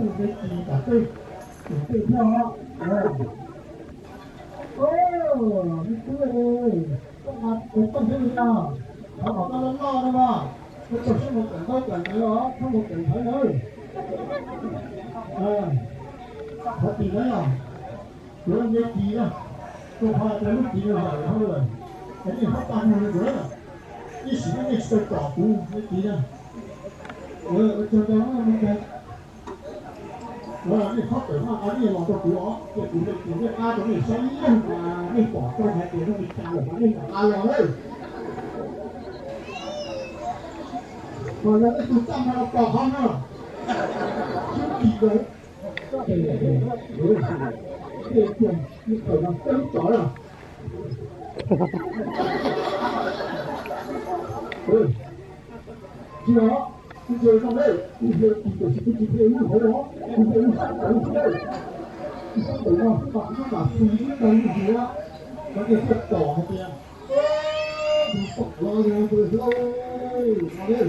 Tus me kis tam tej, tus tej thiab os. Me tub, koj mas tus tooj thiab li no, qhov kom koj loj loj no mas, koj txog siab mus kawm ntaub kawm ntawv os, txhob mus kawm ntawv nawb. Qhov tim no yog kuv me kis na, kuv qhov tias lub kis no yog hauj lwm, es nej txhob tag mus li kuv na, ib sim nej tsis tau pom kuv me kis na. Ua tsaug ntau me kis. Nej txhob pem maj, nej los rau kuv os, ces kuv yuav tsis nej qab rau nej saib ib leeg mas nej pom tau hais tias nej li cas lawm mas nej mam nqa los lawm. Mas yog nej tus txaj mas los pom qhov no, xyub kis ntawd, tej tiag, nej thaum no tej lub tsov na. Tsis los, kuv tsis zoo lawm, kuv hais tias kuv tsis, kuv tsis hais lub hauv os, kuv hais lub sab tawv xwb. Lub sab tawv no xwb mas kuv mam xis ib tag lub hauv, mas nej thiaj pom hais tias kuv pom los yog tus hlub no ne.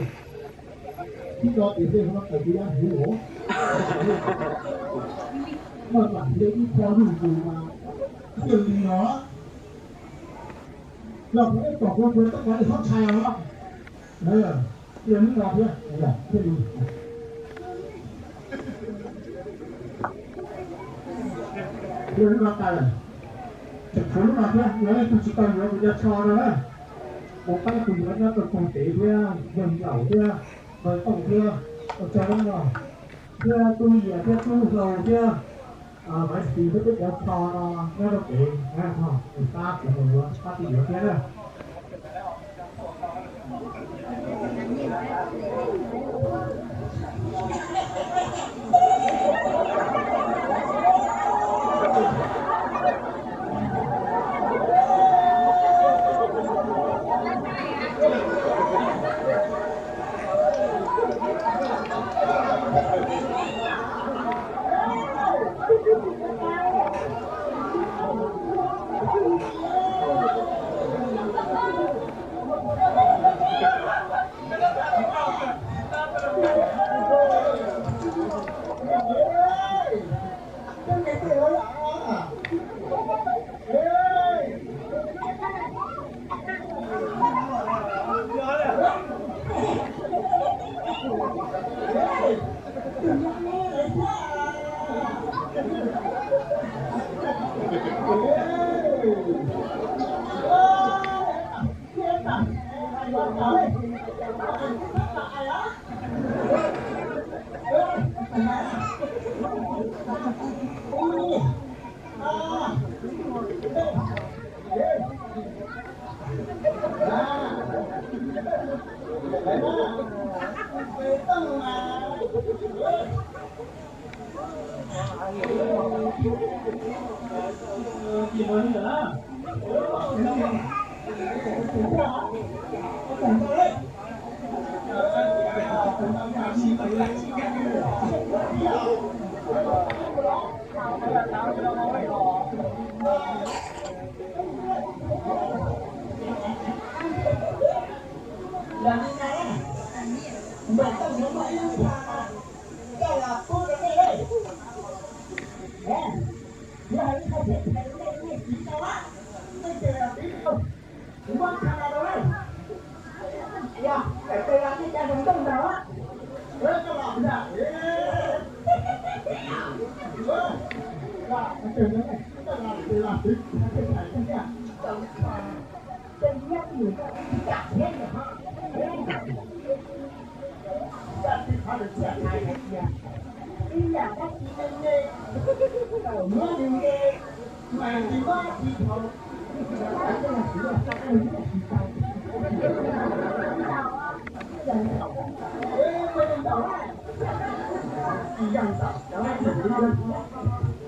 Tib no ces nej ho tawm kuv yam huv os. Maj mam hle ib qho zuj zus mas thiaj li no. Yog kuv ib tog kuv kuv txoj kov li txhob ntshai os. Yog lub no thiab, thiaj li, yog lub no tas lawm. Tseem tshuav lub no thiab, yog leej twg tsis tau yuav kuv cov tsho no na, mus pab kuv yuav nyob rau Toog Tev thiab, Yawg Nplaum thiab, Npawg Tooj thiab, ua tsaug no, thiab Tub Yias thiab Tub Hlau thiab, Maiv Tis thiab peb cov tsho no nyob rau kev no, mus pab kuv mus yuav pab kuv yuav thiab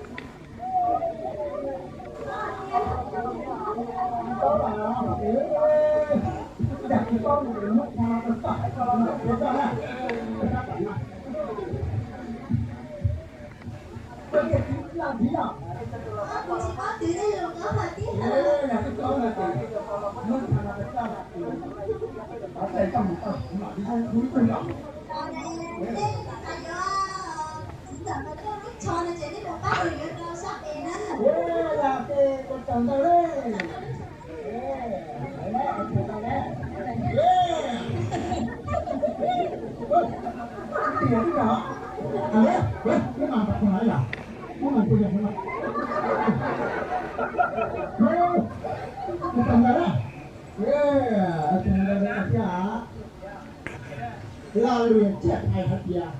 na. Kuv tsis paub twv tej lus kov hais tias. Txawm mas koj lub tsho no ces nej puas pab ua yuav rau sab pem na? Ua ces ua tsaug ntau lawm. Tias ib yam, a, ib mas pab txog na yom, ib mas pab txog na. Ua tsaug ntau na. Ua tsaug ntau na thiab. Lo lus tsiaj hais hais tias,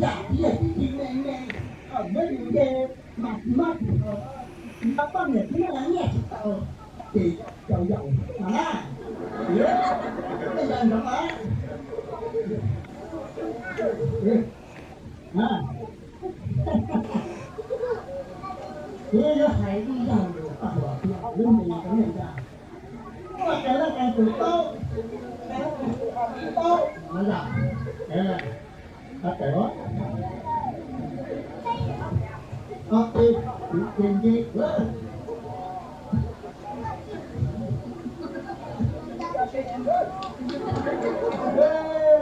yam tiag tib tsis me me, muab yus nce mas tsis mob tsis haus, nrog poj niam txiv neej los nyiaj tsis tau, ces rau yaum no na. Yog ntsoov lawm, kuv yuav hais ib zaj lus paj huam tias lub me rau nej ntag. Ua cas laj kais tus taub, taub, taub, ob peb, kuv ces nce,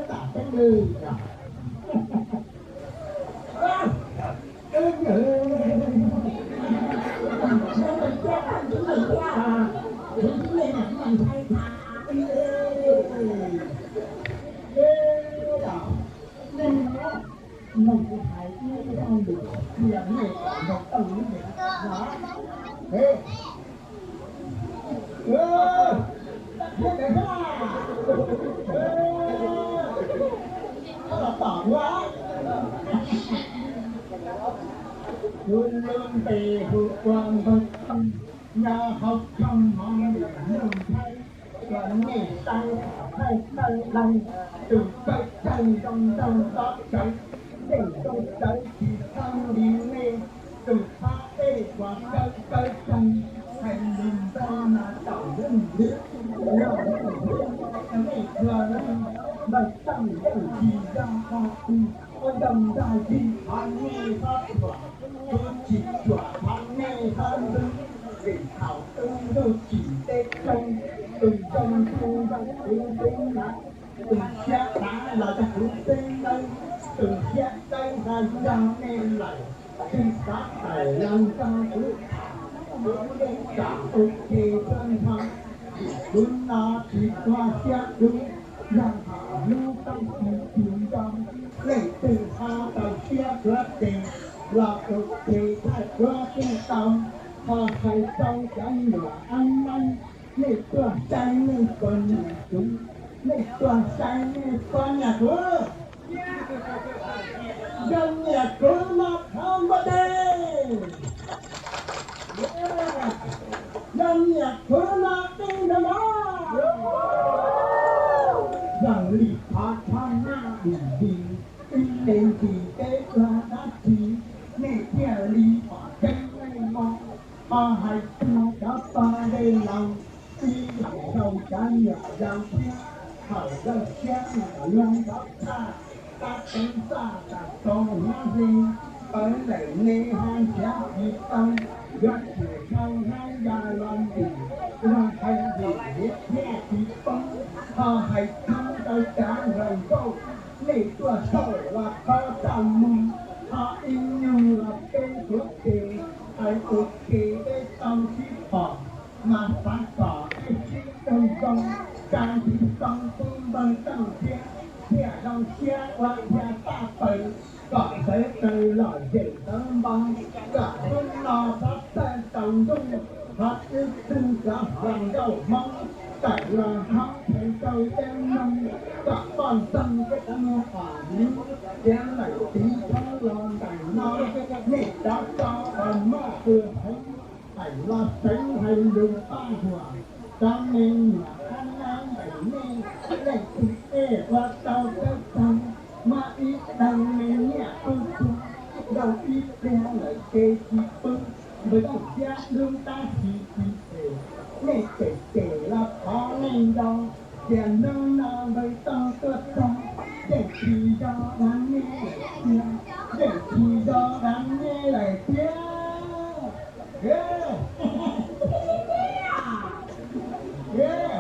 tam teeb lwm. Mloog kuv hais ib zaj lus, cia nej kom nrog Tooj lub npe no. Thiab daim hab, koj los tom kuv. Kuv lub npe hu ua Npawg Tooj, nyob hauv Tshoob Hmoob Liam Nuj Nplhaib. Ua nej saib thaij tawg dawg, tus kawg kawg zoo nraug nto tsawv, yeej zoo tsawv tsis txheeb li nej. Tus phab ej uas kawg kawg zoo, hais lus ntau mas tau lwj lwj, los lwj lwj nej ua lwj. Npawg Tooj yeej tsis yog qhov twg, ua ntau ntag tsis qhov nej xob ruam, kuv tsis ruam qhov nej xob ntxub. Vim thaum wb ntuj tsim teb tsoo, tus zoo ntuj nrog kuv xeeb ntawv, tus siab dav los nrog kuv xeeb ntawv, tus siab dawb ho nrog nej lawm, tus xav tawm los nrog kuv tham, kuv yeej kam ua ke tuaj nrho. Vim kuv no tsis ua siab dub, yog hom lub toj tsis tsis nco, leej twg ho tau siab tuav tes los ua ke thaij duab twb tau. Ho hais rau cov nyuam ab neeb, nej tuaj saib nej puas nyiam kuv, nej tuaj saib nej puas nyiam kuv. Yog nyiam kuv no thov npaj teg. Yog nyiam kuv no tij nrog mov. Yog li thov txhob maj dim dim, ib leeg dim peb ua dab tsi, nej thiaj li pom keeb meej no. Ho hais rau cov pog dej laus, ib yam rau cov nyuam yaus thiab, thaum lawv siab nws los thov txaj, tab teev txaj tas rau hnab hle, pawv lawm ne ho nrhiav tsis tau, yuav tsum dhau hnab ya los ntim, los hais ntim niam thiaj tsis poob. Ho hais txog rau cov hluas nkauj, nej tuaj xauj los khob txaj muag, ho ib nyuag los peb suav tes, hais ua ke peb tau sib pom, mas xav kom peb sib raug zoo, tsa ntiv too pub npawg Tooj thiab, thiaj zoo siab ua dhia paj paws, kom sawv daws lom zem sawv npoo, kom hnub no txhob txawj tsaus ntuj, ho wb txwg cov hluas nkauj Hmoob tawm los hoob pes rau ceb noog, kom poj ntxoog peb cov muag pom ntxiv, tiav lawm tiv thoob los ntawm no, nej cov tso uas muaj hwj heev, tawm los seev hais lus paj huam, cov me nyuam qab nab ntawm nej, leej twg ej ua tau tawb tag, muab ib daim me nyiaj pub txog, nrog ib pliag lawm ces tsis pub, npawg Tooj siab dub tab sis tsis phem, nej cem cem los thov nej nco, tias hnub no npawg Tooj tuaj txog, yeej tsis yog dab nyab lawm tiag, yeej tsis yog dab nyab lawm tiag.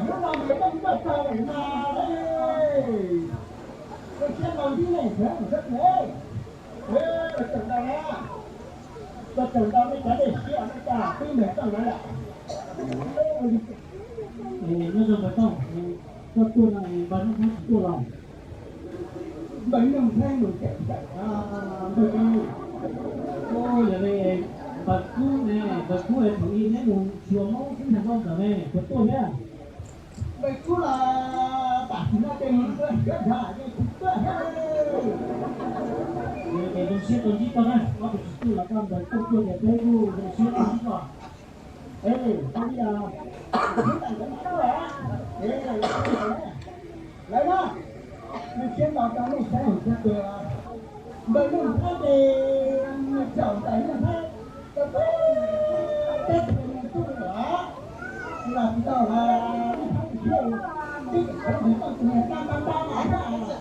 Hnub no npawg Tooj tuaj txog lawm no, koj siab npau ntsib nej sawv daws thiab. Tseem ntau na, koj tseem ntau nej cov dej siab no cas twb mus txog lawm lawm. Nyob zoo npawg Tooj, koj tuaj no npawg Nuj Nplhaib tsis tuaj los? Npawg Nuj Nplhaib mus tseem tseem, npawg Kub. Yog li npawg Kub ne, npawg Kub es thaum ub neb mus xyuas Hmoob xwb nag koj ntawm ne puas tuaj thiab? Npawg Kub los tam sim no ces mus tuaj siab nrho ces tsis tuaj thiab. Ces zoo siab tau ntsib koj na, ob tug tsis tuaj los koj npawg Tooj tuaj ces peb kuj zoo siab tau ntsib koj. Lawv no, lawv no, nws siab nto rau nej saib hauv txhia tus, npawg Nuj Nplhaib ces nws txhaum npawg Nuj Nplhaib, tau peb teb chaws nws tuaj los, los tsis tau los Nuj Nplhaib tus siab, twb tsis tau nws tau tus niag nta nta nta mas thiab, txhaum npawg siab npawg.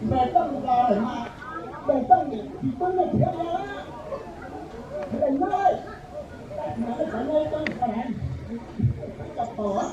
Npawg Tooj los lawm mas, npawg Tooj tsis pub nej khiav los, npawg Nuj, tab sis mas nej cov no coj mus tso lawm, coj pom.